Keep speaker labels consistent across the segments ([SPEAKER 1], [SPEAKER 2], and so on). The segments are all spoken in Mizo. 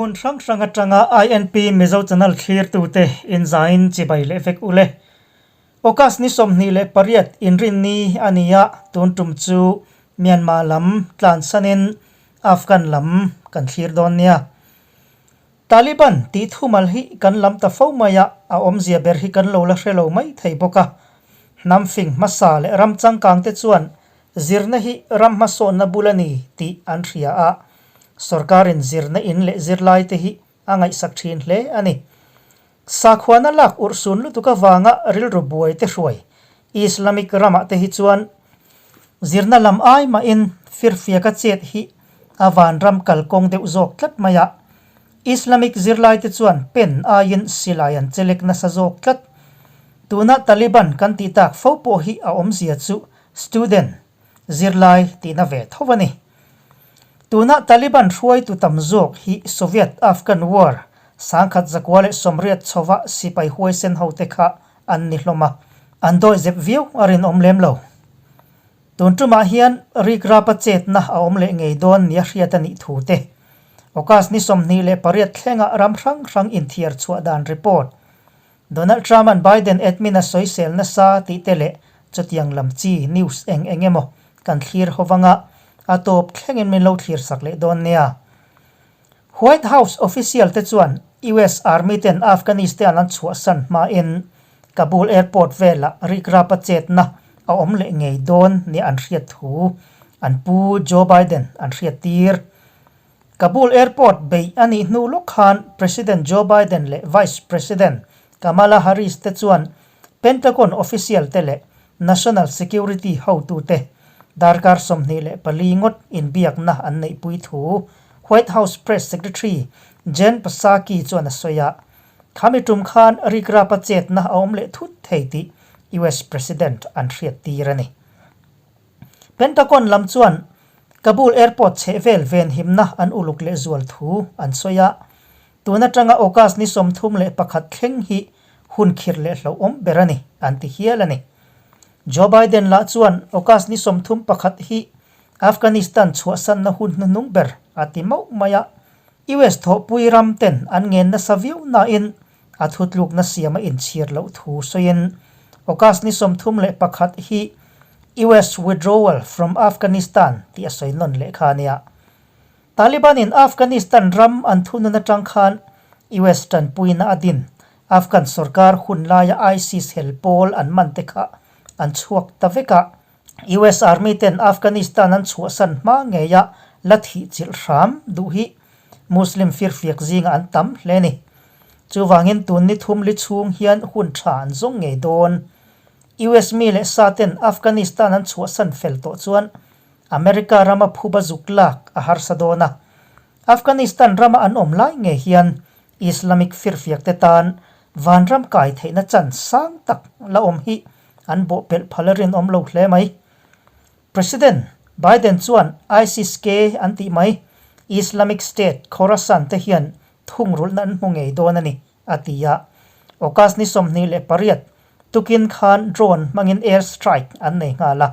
[SPEAKER 1] Hmun hrang hrang atanga INP Mizo Channel thlirtute inzain chibai leh vek ule. August ni 28 inrinni a ni a, tun tum chu Myanmar lam tlansanin Afghan lam kan thlir dawn nia. Taliban tih thumal hi kan lam ta fo mai a, a awmzia ber hi kan lo la hre lo mai thei bawk a. Hnam fing hmasa leh ram changkang te chuan zirna hi ram hmasawnna bul a ni tih an hria a, sorkarin zirna in leh zirlai te hi a ngaihsak thin hle a ni. Sakhuana lak urhsun lutuk avanga rilru buai te hruai Islamic ramah te hi chuan zirna lam ai mahin firfiaka chet hi a vanram kalkawng deuh zawk tlat mai a. Islamic zirlai te chuan pen aiin silai an chelek nasa zawk tlat. Tuna Taliban kan tih tak fo pawh hi a awmzia chu student, zirlai tihna ve tho a ni. Tuna Taliban hruaitu tam zawk hi Soviet-Afghan War 1980 chhova sipai huaisen hote kha an ni hlawm a, an dawihzep viau a rinawm lem lo. Tun tumah hian rikrapa chetna a awm leh ngei dawn nia hriat a nih thu te, August ni 28 thlenga ram hrang hrang inthiar chhuah dan report, Donald Trump-a'n Biden admin a sawisel nasa tih te leh chutiang lam chi news eng eng emaw kan thlir ho vanga a tawp thlengin min lo thlir sak leh dawn nia. White House official te chuan US Army ten Afghanistan an chhuahsan hmain Kabul airport velah rikrapa chetna a awm leh ngei dawn nia an hriat thu an pu Joe Biden an hriat tir. Kabul airport beih a nih hnu lawk khan President Joe Biden leh Vice President Kamala Harris te chuan Pentagon official te leh National Security hotute darkar 24 ngawt inbiakna an neihpui thu White House Press Secretary Jen Psaki chuan a sawi a. Khami tum khan rikrapa chetna a awm leh thut thei tih US President an hriat tir a ni. Pentagon lam chuan Kabul airport chhehvel venhimna an uluk leh zual thu an sawi a. Tun atanga August ni 31 thleng hi hun khirh leh hlauhawm ber a ni, an ti hial a ni. Joe Biden lah chuan August ni 31 hi Afghanistan chhuahsanna hun hnuhnung ber a ti mauh mai a. US thawhpui ram ten an ngen nasa viau nain a thutlukna siam a inchhir loh thu sawiin August ni 31 hi US withdrawal from Afghanistan tih a sawi nawn leh kha a nia. Taliban in Afghanistan ram an thunun atang khan US tanpuina a din Afghan sorkar hun laia ISIS hel pawl an man te kha an chhuak ta vek a. US Army ten Afghanistan an chhuahsan hma ngeia la thih chilh hram duh hi Muslim firfiak zinga an tam hle a ni. Chuvangin tun ni thum li chhung hian hun tha an zawng ngei dawn. US mi leh sa ten Afghanistan an chhuahsan fel tawh chuan America rama phuba zuk lak a harsa dawn a. Afghanistan rama an awm lai ngei hian Islamic firfiak te tan vanram kai theihna chan sang tak la awm hi an bawhpelh phal a rinawm lo hle mai. President Biden chuan ISIS-K an tih mai Islamic State Khorasan te hian thungrulhna an hmu ngei dawn a ni, a ti a. August ni 28 tukin khan drone hmangin air strike an nei nghal a.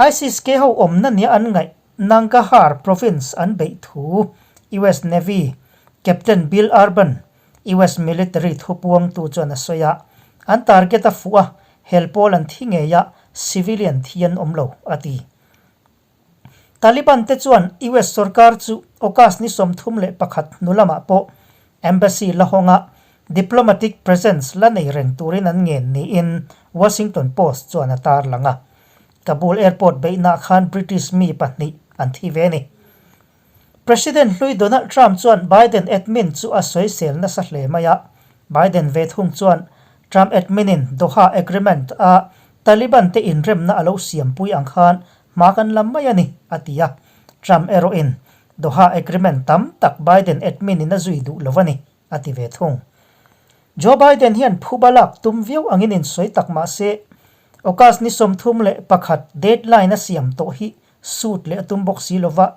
[SPEAKER 1] ISIS-K ho awmna nia an ngaih Nangarhar province an beih thu US Navy Captain Bill Urban, US military thupuangtu chuan a sawi a. An target a fuh a, hel pawl an thi ngei a, civilian thi an awm lo, a ti. Taliban te chuan US sorkar chu August ni 31 hnu lamah pawh embassy la hawng a, diplomatic presence la nei reng turin an ngen niin Washington Post chuan a tarlang a. Kabul airport beihnaah khan British mi pahnih an thi ve a ni. President hlui Donald Trump chuan Biden admin chu a sawisel nasa hle mai a. Biden ve thung chuan Trump admin in Doha Agreement a Taliban te inremna a lo siampui ang khan hma kan lam mai a ni, a ti a. Trump erawhin Doha Agreement tam tak Biden admin in a zui duh lo a ni, a ti ve thung. Joe Biden hian phuba lak tum viau angin insawi tak mah se, August ni 31 deadline a siam tawh hi suit leh a tum bawk si lova,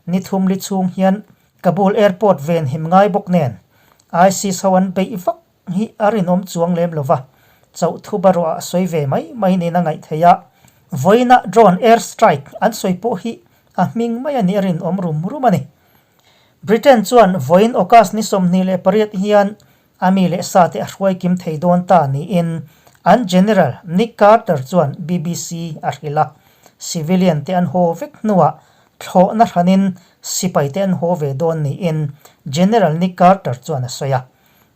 [SPEAKER 1] ni thum li chhung hian Kabul airport ven him ngai bawk nen ISIS ho an beih vak hi a rinawm chuang lem lova, chauh thuba ruah a sawi ve mai mai niin a ngaih theih a. Vawiina drone air strike an sawi pawh hi a hming mai a nih a rinawm rum rum a ni. Britain chuan vawiin August ni 28 hian a mi leh sa te a hruai kim thei dawn ta niin an General Nick Carter chuan BBC a hrilh a. Civilian te an haw vek hnuah thlawhna hranin sipai te an haw ve dawn niin General Nick Carter chuan a sawi a.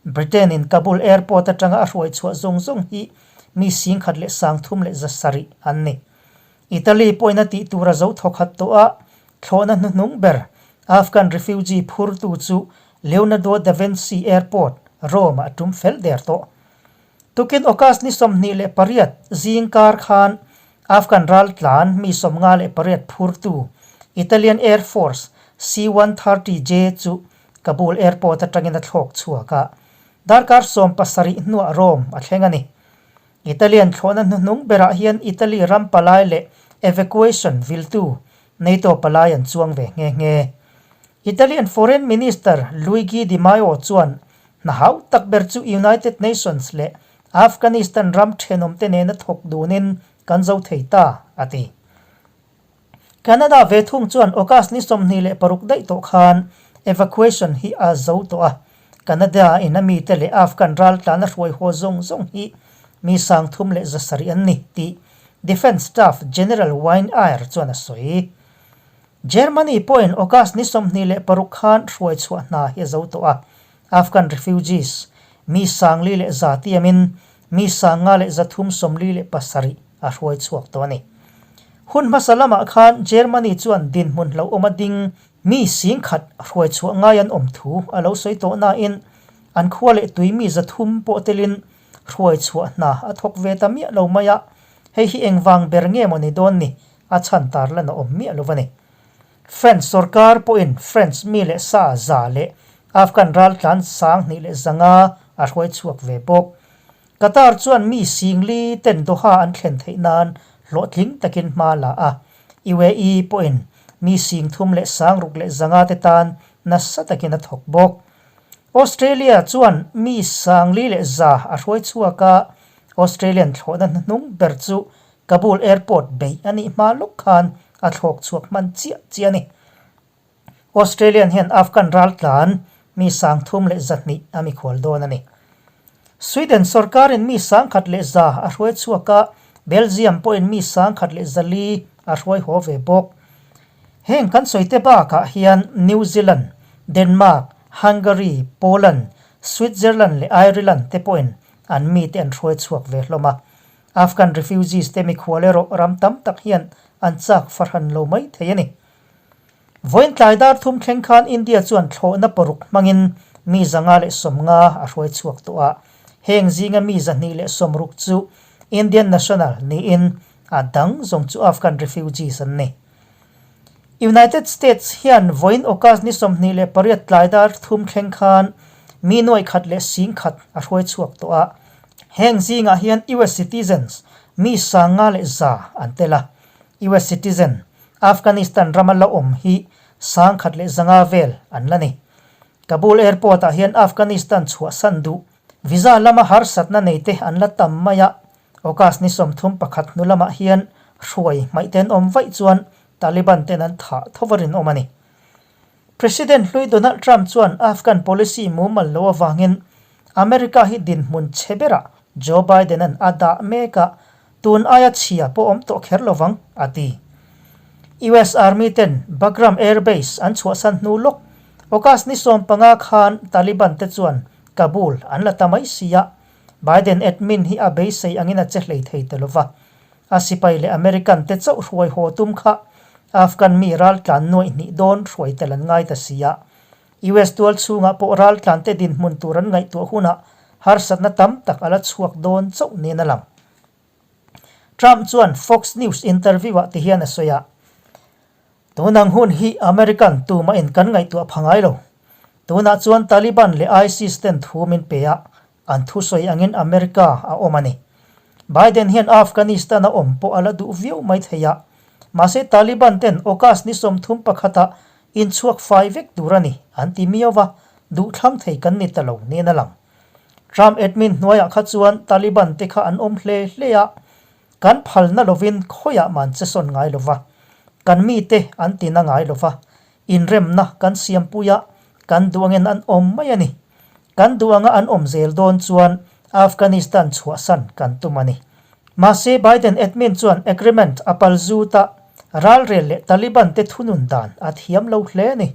[SPEAKER 1] Britain in Kabul airport atanga a hruai chhuah zawng zawng hi mi 10,307 an ni. Italy pawhin a tih tur a zo thawkhat tawh a, thlawhna hnuhnung ber Afghan refugee phurtu chu Leonardo da Vinci Airport, Rome-ah a tum fel der tawh. Tukin August ni 28 zing kar khan Afghan raltlan mi 58 phurtu Italian Air Force C-130J chu Kabul Airport atangin a thlawk chhuak a, darkar 70 hnuah Rome a thleng a ni. Italian thlawhna hnuhnung berah hian Italy ram palai leh evacuation viltu NATO palai an chuang ve nghe nghe. Italian Foreign Minister Luigi Di Maio chuan hna hau tak ber chu United Nations leh Afghanistan ram thenawmte nena thawk dunin kan zo thei ta, a ti. Canada ve thung chuan August ni 26 daih tawh khan evacuation hi a zo tawh a, Canada in a mite leh Afghan raltlana hruai haw zawng zawng hi mi 307 an ni tih Defence Staff General Wayne Eyre chuan a sawi. Germany pawhin August ni 26 khan hruai chhuah hna hi a zo tawh a, Afghan refugees mi 4,100 tiamin mi 5,347 a hruai chhuak tawh a ni. Hun hmasa lamah khan Germany chuan dinhmun hlauhawm a ding mi 10,000 hruai chhuah ngai an awm thu a lo sawi tawh nain an khua leh tui mi 300 pawh telin hruai chhuah hna a thawk ve ta miah lo mai a, hei hi engvang ber nge maw ni dawn ni a chhan tarlan a awm miah lo a ni. French sorkar pawhin French mi leh sa za leh Afghan raltlan 2100 a hruai chhuak ve bawk. Qatar chuan mi 4000 ten Doha an thlen theih nan hlawhtling takin hma la a, UAE pawhin mi 3600 te tan nasa takin a thawk bawk. Australia chuan mi 4100 a hruai chhuak a, Australian thlawhna hnuhnung ber chu Kabul Airport beih a nih hma lawk khan a thlawk chhuak hman chiah chiah a ni. Australian hian Afghan raltlan mi 3200 a mikhual dawn a ni. Sweden sorkarin mi 1100 a hruai chhuak a, Belgium pawhin mi 1400 a hruai haw ve bawk. Heng kan sawi te bakah hian New Zealand, Denmark, Hungary, Poland, Switzerland leh Ireland te pawhin an mite an hruai chhuak ve hlawm a. Afghan refugees te mikhual erawh ram tam tak hian an chak fahran lo mai thei a ni. Vawiin tlai dar thum thleng khan India chuan thlawhna paruk hmangin mi 150 a hruai chhuak tawh a, heng zinga mi 260 chu Indian national niin a dang zawng chu Afghan refugees an ni. United States hian vawiin August ni 28 tlai dar thum thleng khan mi 10,100 a hruai chhuak tawh a, heng zingah hian US citizens mi 5100 an tel a, US citizen Afghanistan rama la awm hi 1100 vel an la ni. Kabul airport-ah hian Afghanistan chhuahsan duh visa lama harsatna neite an la tam mai a, August ni 31 hnu lamah hian hruai hmaih ten awm vaih chuan Taliban ten an thah tho a rinawm a ni. President hlui Donald Trump chuan Afghan policy mumal lo avangin America hi dinhmun chhe berah Joe Biden-a'n a dah mek a, tun aia chhia pawh awm tawh kher lovang, a ti. US Army ten Bagram Air Base an chhuahsan hnu lawk August ni 15 khan Taliban te chuan Kabul an la ta mai si a, Biden admin hi a beisei angin a che hlei thei ta lova, a sipai leh American te chauh hruai haw tum kha Afghan mi raltlan nuaih hnih dawn hruai tel an ngai ta si a. US tual chhungah pawh raltlan te dinhmun tur an ngaihtuah hunah harsatna tam tak a la chhuak dawn chauh niin a lang. Trump chuan Fox News interview-ah ti hian a sawi a, Tunang hun hi American tumahin kan ngaihtuah pha ngai lo. Tunah chuan Taliban leh ISIS ten thu min pe a, an thusawi angin America a awm a ni. Biden hian Afghanistan a awm pawh a la duh viau mai thei a, mahse Taliban ten August ni 31 ah inchhuak fai vek tur a ni an ti miau va, duhthlang thei kan ni ta lo niin a lang. Trump admin hnuaiah kha chuan Taliban te kha an awm hle hle a, kan phalna lovin khawiah man che sawn ngai lo va, kan mite an tina ngai lo va, inremna kan siampui a. Kan duh angin an awm mai a ni. Kan duh anga an awm zel dawn chuan Afghanistan chhuahsan kan tum a ni. Mahse Biden admin chuan agreement a pal zut a, ralrel leh Taliban te thunun dan a thiam lo hle a ni.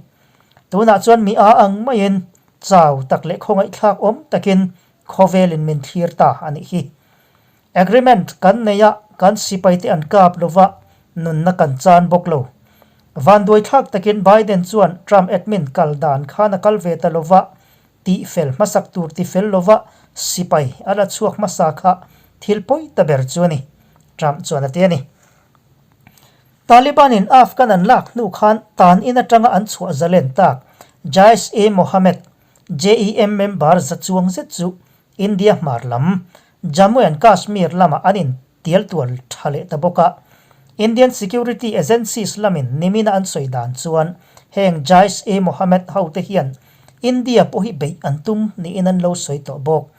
[SPEAKER 1] Tunah chuan mi a ang maiin chau tak leh khawngaihthlak awm takin khawvelin min thlir ta a nih hi. Agreement kan nei a, kan sipaite an kap lova, nunna kan chan bawk lo. Vanduaithlak takin Biden chuan Trump admin kal dan khan a kal ve ta lova, tih fel hmasak tur ti fel lova sipai a la chhuak hmasa kha thil pawi ta ber chu a ni, Trump chuan a ti a ni. Taliban-in Afghan an lak hnu khan tan in atanga an chhuah zalen tak Jaish-e-Mohammed, JEM, member za chuang zet chu India hmar lam, Jammu and Kashmir lamah an in tial tual tha leh ta bawk a. Indian security agencies lamin nimina an sawi dan chuan heng Jaish-e-Mohammed hote hian India pawh hi beih an tum niin an lo sawi tawh bawk.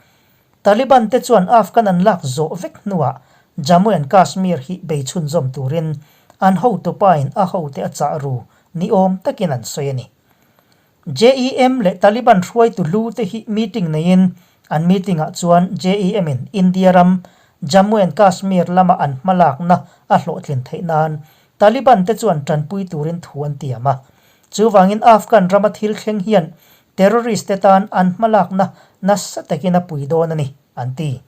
[SPEAKER 1] Taliban te chuan Afghan an lak zawh vek hnuah Jammu and Kashmir hi bei chhunzawm turin an hotupain a hote a chah ru ni awm takin an sawi a ni. JEM leh Taliban hruaitu lu te hi meeting neiin an meeting ah chuan JEM in India ram Jammu and Kashmir lama an hmalakna a hlawhtlin theih nan Taliban te chuan tanpui turin thu an tiam a. Chuvangin Afghan rama thil thleng hian terrorist te tan an hmalakna nasa takin a pui dawn a ni, an ti.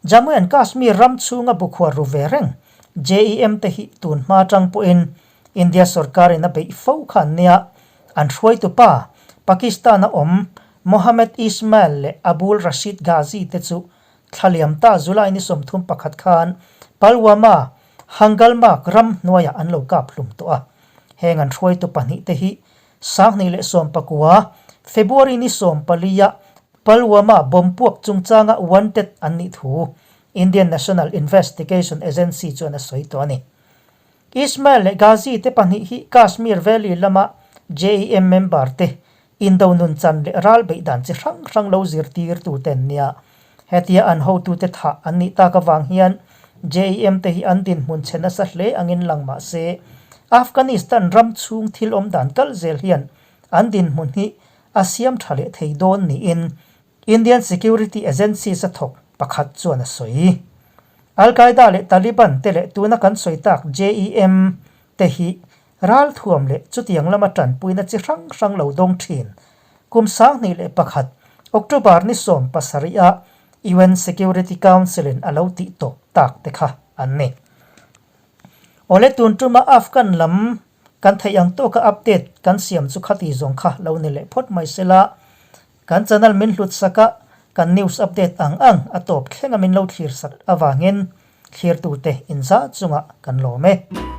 [SPEAKER 1] Jammu and Kashmir ram chhunga bukhuar ru ve reng JEM te hi tun hma tang pawhin India sorkarin a beih fo kha an nia, an hruaitu pa, Pakistan-a awm Mohammed Ismail leh Abul Rashid Ghazi te chu thlaliam ta July ni 31 khan Pulwama, Hangalmarg ram hnuaiah an lo kap hlum tawh a. Heng an hruaitu pahnihte hi 2019, February ni 14-a Pulwama bomb puak chungchanga wanted an nih thu Indian National Investigation Agency chuan a sawi tawh a ni. Ismail leh Ghazi te pahnih hi Kashmir Valley lama JEM member te indo nun chan leh ral beih dan chi hrang hrang lo zirtirtu te an nia. Hetia an hotute thah an nih tak avang hian JEM te hi an dinhmun chhe nasa hle angin lang mah se, Afghanistan ram chhung thil awm dan kal zel hian an dinhmun hi a siam tha leh thei dawn niin Indian security agencies a thawk pakhat chuan a sawi. Al-Qaeda leh Taliban te leh tuna kan sawi tak JEM te hi ralthuam leh chutiang lama tanpuina chi hrang hrang lo dawng thin. Kum 2001 October ni 17 ah UN Security Council in a lo tih tawp tak te kha an ni. Awle tun tuma Afghan lam kan theih ang tawka update kan siam chu khati zawng kha lo ni leh phawt mai sela. Kan channel min hlut sak a, kan news update ang ang a tawp thleng a min lo thlir sak avangin thlirtute inzah chungah kan lawm e.